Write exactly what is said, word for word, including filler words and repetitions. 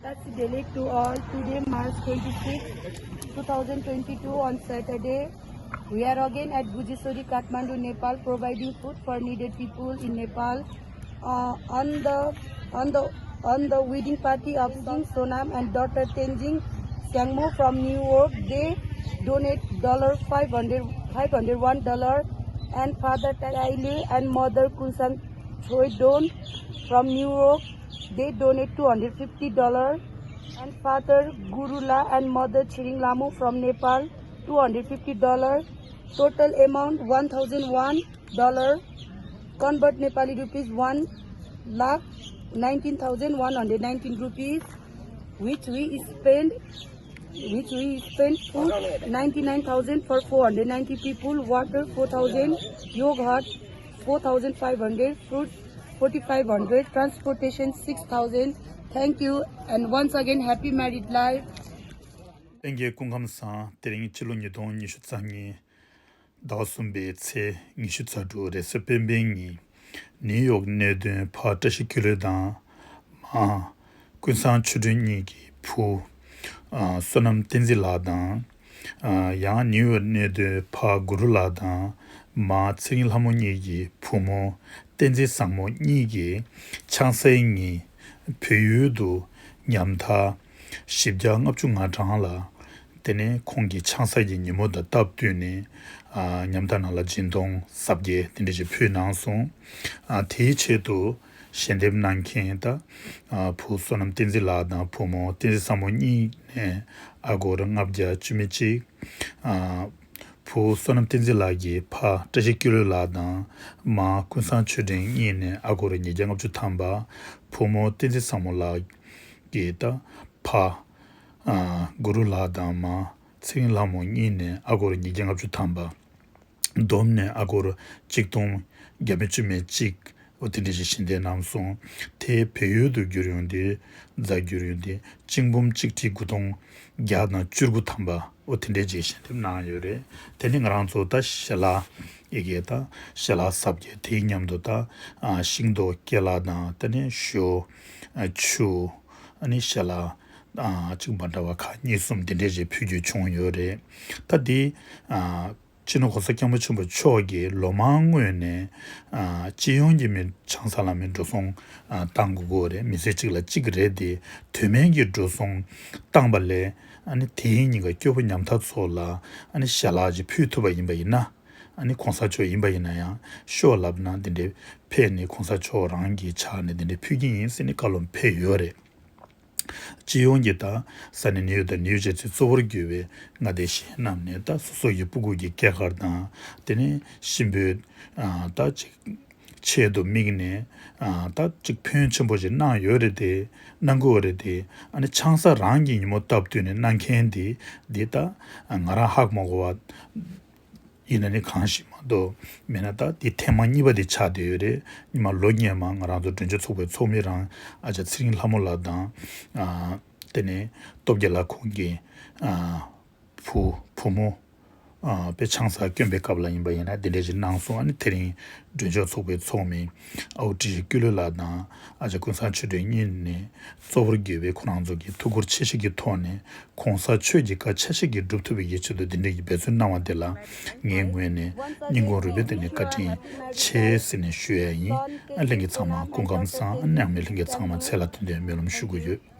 That's Delek to all. Today, March twenty-sixth, two thousand twenty-two, on Saturday, we are again at Bujisori, Kathmandu, Nepal, providing food for needed people in Nepal. Uh, on the on the on the wedding party of Singh Sonam and daughter Tenzing Sangmo from New York, they donate dollar five hundred, five hundred one dollar, and Father Taile and Mother Kunsang Choi Don from New York, they donate two hundred fifty dollar, and Father Gurula and Mother Chiring Lamu from Nepal, two hundred fifty dollar. Total amount one thousand one dollar. Convert Nepali rupees one lakh nineteen thousand one hundred nineteen rupees, which we spend which we spent food ninety-nine thousand for four hundred ninety people, water four thousand, yogurt four thousand five hundred, fruits forty-five hundred, transportation six thousand. Thank you, and once again, happy married life. ལྷན་རྒྱས་སྐུ་ཁམས་བཟང་། དེ་རིང་སྤྱི་ལོ་ཉིས་སྟོང་ཉི་ཤུ་རྩ་གཉིས་ཟླ་བ་གསུམ་པའི་ཚེས་ཉི་ཤུ་རྩ་དྲུག་རེས་གཟའ་སྤེན་པའི་ཉིན། ནིའུ་ཡོག་གནས་སྡོད་ཕ་བཀྲ་ཤིས་ཀུན་ལེགས་དང་། མ། ཀུན་བཟང་ཆོས་སྒྲོན་གཉིས་ཀྱི་བུ། ཨ། བསོད་ནམས་བསྟན་འཛིན་ལགས་དང་། ཨ། ཡང་ནིའུ་ཡོག་གནས་སྡོད་ཕ་གུ་རུ་ལགས་དང་། མ་ཚེ་རིང་ལྷ་མོ་གཉིས་ཀྱི་བུ་མོ་བསྟན་འཛིན་བཟང་མོ་གཉིས་ཀྱིས་ཆང་སའི་ཉིན་བལ་ཡུལ་དུ་ཉམ་ཐག་བཞི་བརྒྱ་ལྔ་བཅུ་ང་གྲངས་ལ། དེ་ནས་ཁོང་གི་ཆང་ས་ཀྱི་ཉིན་མོ་དང་སྟབས་བསྟུན་ནས། ཨ། ཉམ་ཐག་རྣམས་ལ་སྦྱིན་གཏོང་གཟབ་རྒྱས་དེ་འདྲ་ཞིག་ཕུལ་གནང་སོང་། ཨ། དེའི་ཆེད་དུ་ཞལ་འདེབས་གནང་མཁན་ད། ཨ། བུ་བསོད་ནམས་བསྟན་འཛིན་ལགས་དང་བུ་མོ་བསྟན་འཛིན་བཟང་མོ་གཉིས་ནས་ཨ་སྒོར་ལྔ་བརྒྱ་བཅུ་མེད་གཅིག་ཨ། བུ་བསོད་ནམས་བསྟན་འཛིན་ལགས་ཀྱི་ཕ་བཀྲ་ཤིས་ཀུན་ལེགས་ལགས་དང་། མ་ཀུན་བཟང་ཆོས་སྒྲོན་གཉིས་ནས་ཨ་སྒོར་ཉིས་བརྒྱ་ལྔ་བཅུ་ཐམ་པ། བུ་མོ་བསྟན་འཛིན་བཟང་མོ་ལགས་ཀྱི་ད་ཕ། ཨ། གུ་རུ་ལགས་དང་མ་ཚེ་རིང་ལྷ་མོ་གཉིས་ནས་ཨ་སྒོར་ཉིས་བརྒྱ་ལྔ་བཅུ་ཐམ་པ། བསྡོམས་ནས་ཨ་སྒོར་ཆིག་སྟོང་བརྒྱ་མེད་བཅུ་མེད་གཅིག་འོ་དེ་འདྲ་ཞིག་ཞལ་འདེབས་གནང་སོང་། དེ་བལ་ཡུལ་དུ་བསྒྱུར་ཡོང་དུས་རྫ་བསྒྱུར་ཡོང་དུས་གཅིག་འབུམ་གཅིག་ཁྲི་དགུ་སྟོང་བརྒྱ་དང་བཅུ་དགུ་ཐམ་པ་འོ་དེ་འདྲ་ཞིག་ཞལ་འདེབས་གནང་ཡོད་རེད། དེ་ནི་ང་རང་ཚོ་ད་ཞལ་ལག་ཡི་གེ་ད་ཞལ་ལག་གཟབ་རྒྱས་དེའི་མཉམ་དུ་ད་ཤིང་ཏོག་ཀེ་ལ་དང་དེ་ནས་ཞོ། ཆུ། ཨ་ནི་ཞལ་ལག་ཨ་གཅིག་མ་འདྲ་བ་ཁག་གཉིས་གསུམ་དེ་འདྲས་ཞིག་ཕུལ་རྒྱུ་བྱུང་ཡོད་རེད། ད་དེ་ཨ་སྤྱི་ནོར་༸གོང་ས་༸སྐྱབས་མགོན་ཆེན་པོ་མཆོག་གིས་ལོ་མང་སྔོན་ནས་ཨ་སྤྱི་ཡོངས་ཀྱི་མི་ཆང་ས་ལ་མི་འགྲོ་སོང་ཨ་བཏང་དགོས་ཀྱི་ཡོད་རེད། མི་ཚེ་གཅིག་ལ་གཅིག་རེད་དེ། དོན་མེད་ཀྱི་འགྲོ་སོང་བཏང་པ་ལས་ཨ་ནི་དེའི་ཉིན་ཀ་སྐྱོ་པོ་ཉམ་ཐག་ཚོ་ལ་ཨ་ནི་ཞལ་ལག་ཅིག་ཕུལ་ཐུབ་པ་ཡིན་པ་ཡིན་ན། ཨ་ནི་༸གོང་ས་མཆོག་ཡིན་པ་ཡིན་ན་ཡང་ཤོག་ལབ་ན་འདི་འདྲའི་ཕེབས་ནས་༸གོང་ས་མཆོག་རང་གི་ཕྱག་ནས་འདི་འདྲའི་ཕུལ་གྱི་ཡིན་ཟེར་ནས་བཀའ་སློབ་ཕེབས་ཡོད་རེད། སྤྱི་ཡོངས་ཀྱི་ད་ས་གནས་ནིའུ་ཡོག་དང་ནིའུ་ཇར་སི་གཙོ་བོར་གྱུར་བའི་མངའ་སྡེ་གཞན་རྣམས་ནས་ད་སོ་སོ་ཡི་སྤུ་གུ་གི་སྐྱེས་སྐར་དང་དེ་ནས་གཤིན་པོའི་ད་ཅིག་ཆེད་དུ་དམིགས་ནས་ད་ཅིག་ཕོན་ཆེན་པོ་ཞིག་གནང་ཡོད་རེད་དེ། གནང་གི་ཡོད་རེད་དེ། ཨ་ནི་ཆང་ས་རང་གི་ཉིན་མོ་སྟབས་བསྟུན་ནས་གནང་མཁན་དེ་འདི་ད་ང་རང་ཧ་གོ་མ་གོ་བ། ཡིན་ན་ནི་གང་ཞིག་མ་གཏོགས་མེད་ན། ད་འདི་ཐེངས་མ་གཉིས་པ་དེ་ཆགས་བསྡད་ཡོད་རེད། ཉི་མ་ལོ་སྔོན་མ་ང་རང་ཚོ་མགྲོན་ཆེན་ཚོགས་པའི་ཚོགས་མི་རང་ཨ་ཅག་ཚེ་རིང་ལྷ་མོ་ལགས་དང་། ཨ་དེ་ནས་སྟོབས་རྒྱལ་ལགས་ཁོང་གི་ཨ་བུ་བུ་མོ་ཨ་དཔེ་ཆང་ས་བསྐྱོན་པའི་སྐབས་ལ་ཡིན་པ་ཡིན་ན་དེ་འདྲས་ཞིག་གནང་སོང་། ཨ་ནི་དེ་རིང་མགྲོན་ཆེན་ཚོགས་པའི་ཚོགས་མི་ཨའུ་ཀྲི་ཀུ་ལོ་ལགས་དང་ཨ་ཅག་ཀུན་བཟང་ཆོས་སྒྲོན་གཉིས་ནས་གཙོ་བོར་གྱུར་པའི་ཁོ་རང་ཚོ་གི་ཐུགས་ཁུར་ཆེ་བཞེས་ཀྱི་ཐོག་ནས། ༸གོང་ས་མཆོག་གི་བཀའ་ཆ་ཤས་ཀྱིས་སྒྲུབ་ཐུབ་པའི་ཆེད་དུ་འདི་འདྲའི་འབད་བརྩོན་གནང་བ་དེ་ལ་ངའི་ངོས་ནས་སྙིང་ཁོང་རུས་པའི་གཏིང་ནས་བཀའ་དྲིན་ཆེ་ཟེར་ནས་ཞུ་ཡ་ཡིན། ཨ་ལྷན་རྒྱས་ཚང་མ་སྐུ་ཁམས་བཟང་། ཨ་ནང་མི་ལྷན་རྒྱས་ཚང་མ་ཚེ་ལ་དོན་ལྡན་སྨོན་ལམ་ཞུ་གི་ཡོད།